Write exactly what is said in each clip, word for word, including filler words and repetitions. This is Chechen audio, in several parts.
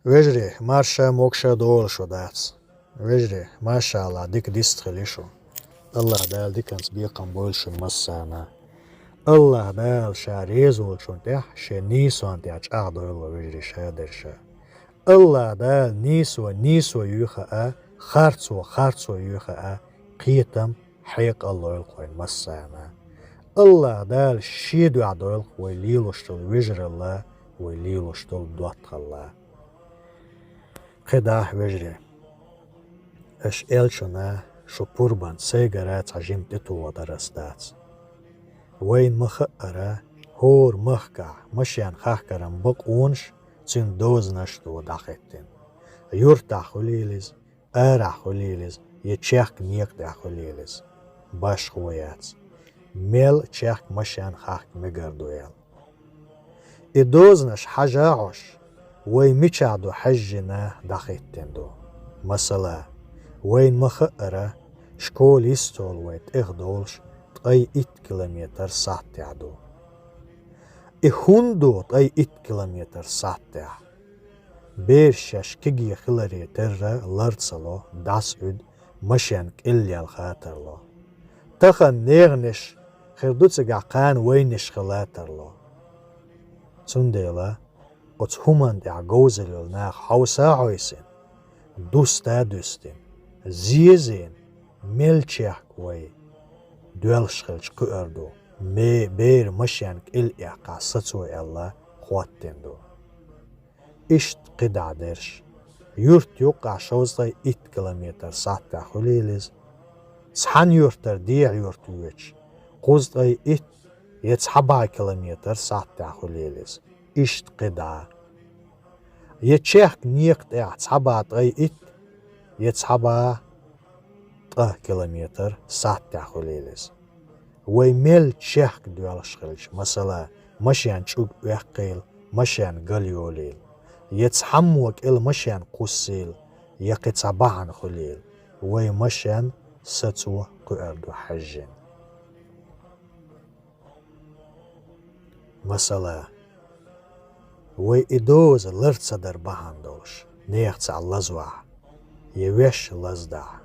Вежарий, марша, могуша долаш дац. Вежарий, машалла, дика дистхили шу. Аллах Дала диканца бекхам бойла шун массарна. Аллах Дала ша реза волчун тӀехь шен нийсонна тӀехь чӀагӀдойла вежарий ша дерша. Аллах Дала нийсо нийсо юха а, харцо харцо юха а, кхетам хьекъал лойла кхойн массарна. Аллах Дала шен дуьхьа дойла вай лелаш долу вежаралла, вай лелаш долу доттагӀалла. КхидӀа, вежарий, аша элчана шу пурбан сайгара цхьа жима тӀетоха дарас дац. Вайна ма-хаъара, хӀора махкахь машен хахкаран бакъонаш цуьнан дозанаш ду дӀахӀиттина. Юртахь хуьлийла иза, арахь хуьлийла иза, я чехка некъа тӀехь хуьлийла иза. Башхо яц. Мел чехка машен хахка мегар ду аьлла. И дозанаш хьажа а хьожуш, вай мичахь ду хьаьжжина дӀахӀиттина ду. Масала, вайна ма-хаъара, школа йистхула вай тӀех долуш ткъе итт километр сахьтехь ду. И хӀунда ду ткъе итт километр сахьтехь? Бераш шаьш кегий хиларе терра лар ца ло, дӀасаӀуьду, машен кӀиллел хатар ло. Тахана неханаш хир ду цигахь кхана вайнаш хила тарло. Цундела оцу хӀуманна тӀехь говзалла йолу нах хьовса а хьовсийна, дуста а дуьстина, зен-зен, мел чехка вай доьлхуш хилча кхуьур ду, ме-, бер машен кӀел эккхахь сацо аьлла хӀоттийна ду. Иштта кхидӀа дерш. Юрт юккъехь шовзткъе итт километр сахьтехь хуьлийла иза. Цхьана юьртара дехьа юрт воьдуш, кхузткъе итт я цхьа бӀе километр сахьтехь хуьлийла иза. Иштта кхидӀа. Я чехка некъа тӀехь цхьа бӀе ткъе итт, я цхьа бӀе ткъа километр сахьтехь хуьлийла иза. Вай мел чехка доьлхуш хилча, масала, машен чӀуг оьккхийла, машен галйолийла, я цхьаммо кӀел машен кхуссийла, я кхин цхьа бахьана хуьлийла, вай машен сацо кхуьур ду хьаьжжина. Масала, вай и доза лар ца дар бахьана долуш, нехан цхьаъ лазавахь, я вешан лаздахь,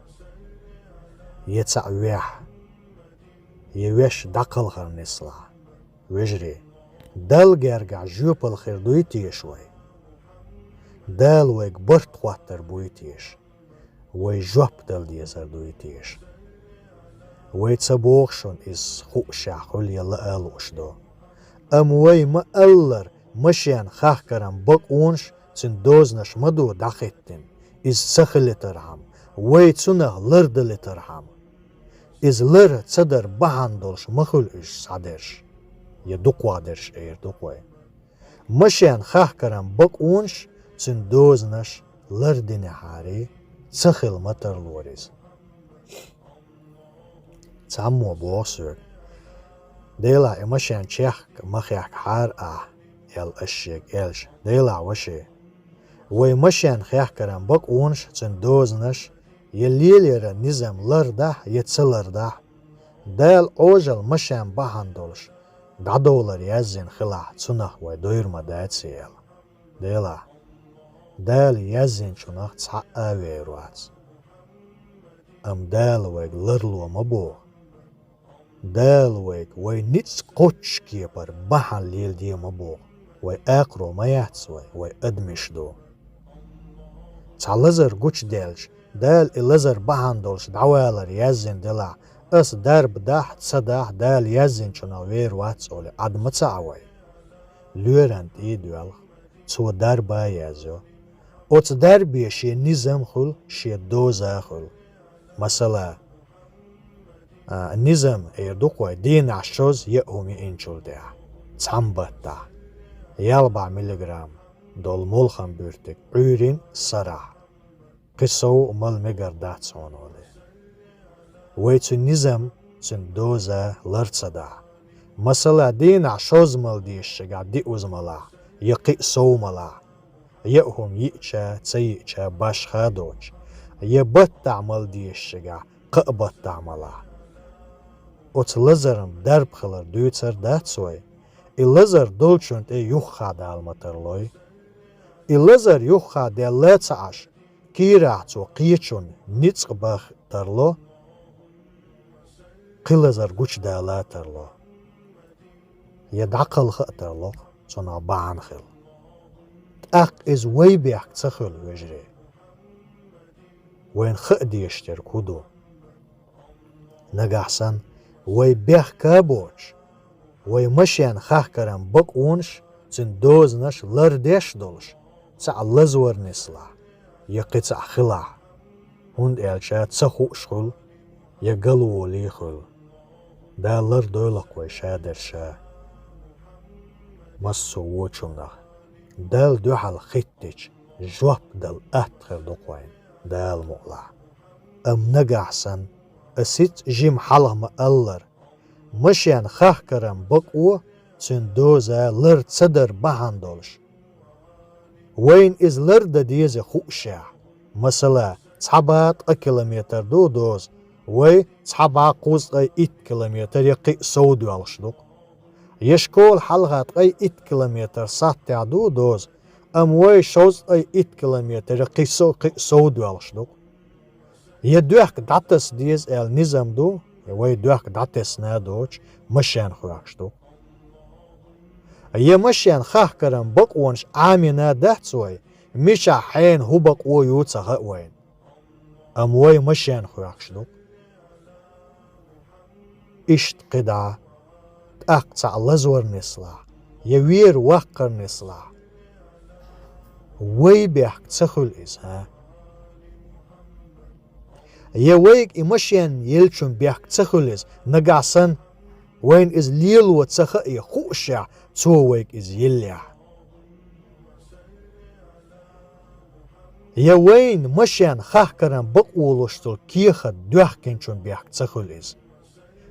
я цхьаъ вехь, я вешан дӀакхалхар нислахь, вежарий, Далла гергахь жоьпалла хир дуй теша вай? Дала вайга барт хӀоттор буй теша? Вай жоп дала дезар дуй теша? Вай ца боху шуна иза хуушехь хуьлу я лаа лууш ду. Амма вай ма-аллара машен хахкаран бакъонаш цуьнан дозанаш ма ду дӀахӀиттина, иза ца хилийтархьама, вай цунах лардалийтархьама. Иза лар ца дар бахьана долуш ма хуьлу уьш схьадерш, я дукхох дерш эр ду-кх вай. Машен хахкаран бакъонаш цуьнан дозанаш лардинехьарий, ца хила ма тарлора иза. Цхьаммо боху соьга: «Делахь, и машен чехка ма хехкахьара ахь», — аьлла ас шега элча. Делахь, ваши, вай машен хехкаран бакъонаш цуьнан дозанаш я лелоран низам лардахь, я ца лардахь, Дала Ӏожалла машен бахьана долуш дӀадовлар яздина хилахь, цунах вай дойр ма даций аьлла. Делахь, Дала яздинчунах цхьаъ а вер вац. Амма Дала вайга ларло ма боху. Дала вайга вай ницкъ кхоччуш кепара бахьана леладе ма боху. Вай акхаро ма яц вай, вай адамаш ду. Цхьа лазар гучудаьлча, Дала и лазар бахьана долуш дӀавалар яздина делахь, ас дарба дахь а, ца дахь а, Дала яздинчунах вер вац олий, Ӏад ма ца Ӏа вай. Лоьран тӀе а доьлху, цо дарба а язйо. Оцу дарбе шен низам а хуьлу, шен доза а хуьлу. Масала, а, низам эр ду-кх вай, дийнахь шозза яа хӀума йиъначул тӀехьа, цхьана баттахь, ялх бӀе миллиграмм долу молхам буьртиг Ӏуьйрина сарахь, кхин сов мала мегар дац хьуна олий. Вай цуьнан низам, цуьнан доза лар ца дахь. Масала, дийнахь шозза мала дезачу шагахь диъазза малахь, я кхин а сов малахь, яа хӀума йиъча, ца йиъча башха а доцуш, я баттахь мала дезачу шагахь кхаа баттахь малахь. Оцу лазарна дарба хилар дуьйцур дац вай, и лазар долчунна тӀе юххехь дала ма тарлой. И лазар юххе даьлла ца Ӏаш, кийрахь цо кхечун ницкъ баха тарло, кхин лазар гучудала тарло, я дӀакхалха а тарло, цунах бахьана хила. ТӀаккха иза вай бехк ца хуьлу, вежарий. Вайна хаа дезаш дерг хӀун ду? Нагахь санна вай бехк а боцуш, вай машен хахкаран бакъонаш, цуьнан дозанаш лардеш а долуш, цхьаъ лазавар нислахь, я кхин цхьаъ хилахь, хӀунда аьлча ца хууш хуьлу, я галволий хуьлу. Дала лардойла-кх вай шадерг ша. Массо а вочунах Далла дуьхьал хиттича, жоп дала атта хир ду-кх вайна, Дала мукъалахь. Амма нагахь санна, ас хӀинцца жима хьалха ма-аллара, машен хахкаран бакъо, цуьнан доза лар ца дар бахьана долуш, вайна иза лардан деза хуушехь, масала, цхьа бӀе ткъа километр ду доза, вай цхьа бӀе кхузткъе итт километр я кхин а сов доьлхуш ду-кх. Я школа хьалха ткъе итт километр сахьтехь ду доза, амма вай шовзткъе итт километр я кхин со-, кхин а сов доьлхуш ду-кх. Я доьхка дӀатаса деза аьлла низам ду, я вай доьхка дӀатесна а доцуш, машен хоьхкуш ду. Я машен хахкаран бакъонаш Ӏамийна дац вай, мичахь хьенан хӀун бакъо ю ца хаьа вайна. Амма вай машен хоьхкуш ду. Иштта кхидӀа, тӀаккха цхьаъ лазавар нислахь, я вер ваккхар нислахь, вай бехк ца хуьлу иза, хӀа? Я вайга и машен еллачун бехк ца хуьлу иза, нагахь санна, вайна иза лело ца хаьа хуушехь, цо вайга иза еллехь? Я вайна машен хахкаран бакъо луш долу кехат доьхкинчун бехк ца хуьлу иза,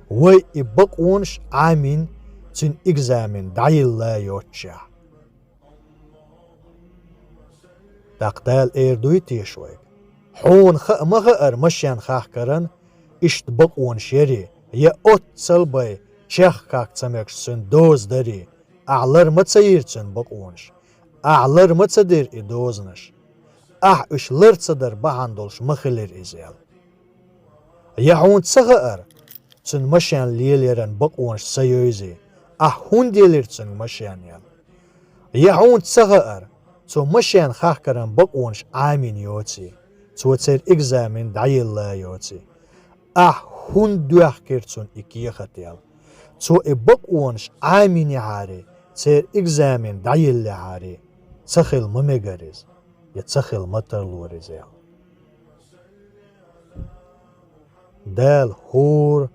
вай и бакъонаш Ӏамийна, цуьнан экзамен дӀайилла йоццушехь? ТӀаккха Дала эр дуй теша вайга: хьуна хаа ма хаара машен хахкаран иштта бакъонаш ярий, я оццул бен чехка хахка ца мегаш цуьнан доза дарий, ахь лар ма ца йира цуьнан бакъонаш, ахь лар ма ца дира и дозанаш, ахь уьш лар ца дар бахьана долуш ма хилира иза аьлла? Я хьуна ца хаара, цуьнан машен лелаяран бакъонаш ца йовзий, ахь хӀунда елира цуьнга машен аьлла? Я хьуна ца хаара, цо машен хахкаран бакъонаш Ӏамийна йоций, цо церан экзамен дӀайилла йоций, ахь хӀунда доьхкира цунна и кехат аьлла? Цо и бакъонаш Ӏамийнехьарий, церан экзамен дӀайиллехьарий, ца хила ма мегара иза, я ца хила ма тарлора иза аьлла. Дала хӀора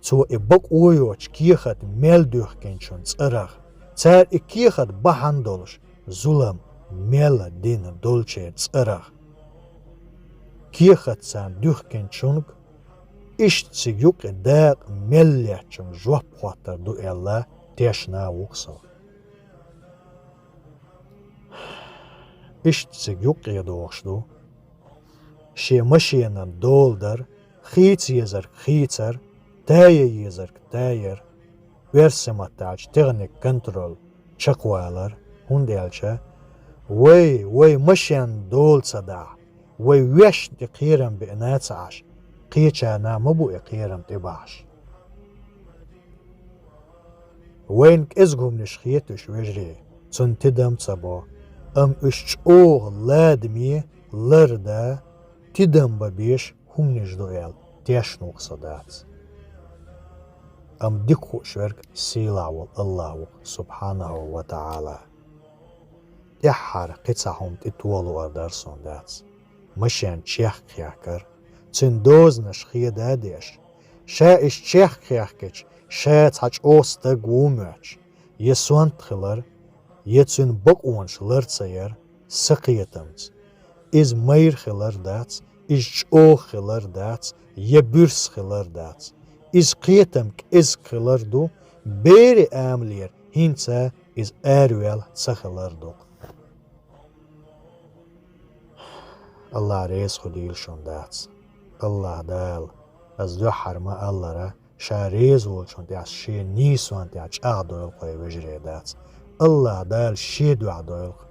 цо и бакъо йоцу кехат мел доьхкинчун цӀарах, цара и кехат бахьана долуш зулам мел дина долчеран цӀарах, кехат царна доьхкинчунга, иштта цига юккъе дакъа мел леттачунга жоп хоттур ду аьлла, тешна ву-кх со. Иштта цига юккъе догӀуш ду шен машенан дола дар, хийца езарг хийцар, тая езарг таяр, оьрсийн маттахь аьлча техник контроль чекхвалар, хӀунда аьлча вай, вай машенан дола ца дахь, вай вешна тӀе кхерам беана ца Ӏаш, кхечарна ма бу и кхерам тӀебахьаш. Вайна кӀезиг хӀуманаш хета уьш, вежарий, цунна тидам ца бо, амма уьш чӀогӀа ладаме, лардан, тидам бан безаш хӀуманаш ду аьлла, тешна ву-кх со дац. Амма дика хууш верг сийлахь волу АллахӀ ву-кх, субхьанаху ва таӀала. ТӀаьххьара кхин цхьа хӀума тӀе тоха луур дара суна дац. Машен чехкахехкар, цуьнан дозанаш хеда а деш, ша иза чехкахехкича, ша цхьа чӀогӀа стаг ву моьттуш, я сонта хилар, я цуьнан бакъонаш лар ца яр, сан кхетамца, иза майра хилар дац, иза чӀогӀа хилар дац, я буьрса хилар дац. Иза кхетам кӀезиг хилар ду, берийн амалера хӀинца иза араваьлла ца хилар ду-кх. АллахӀ реза хуьлийла шуна дац. АллахӀ Дала, ас дуьххьара ма-аллара, Ша реза волчунна тӀехь шен нийсонна тӀехь чӀагӀдойла-кх вай, вежарий, дац. АллахӀ Дала Шен дуьхьа дойла-кх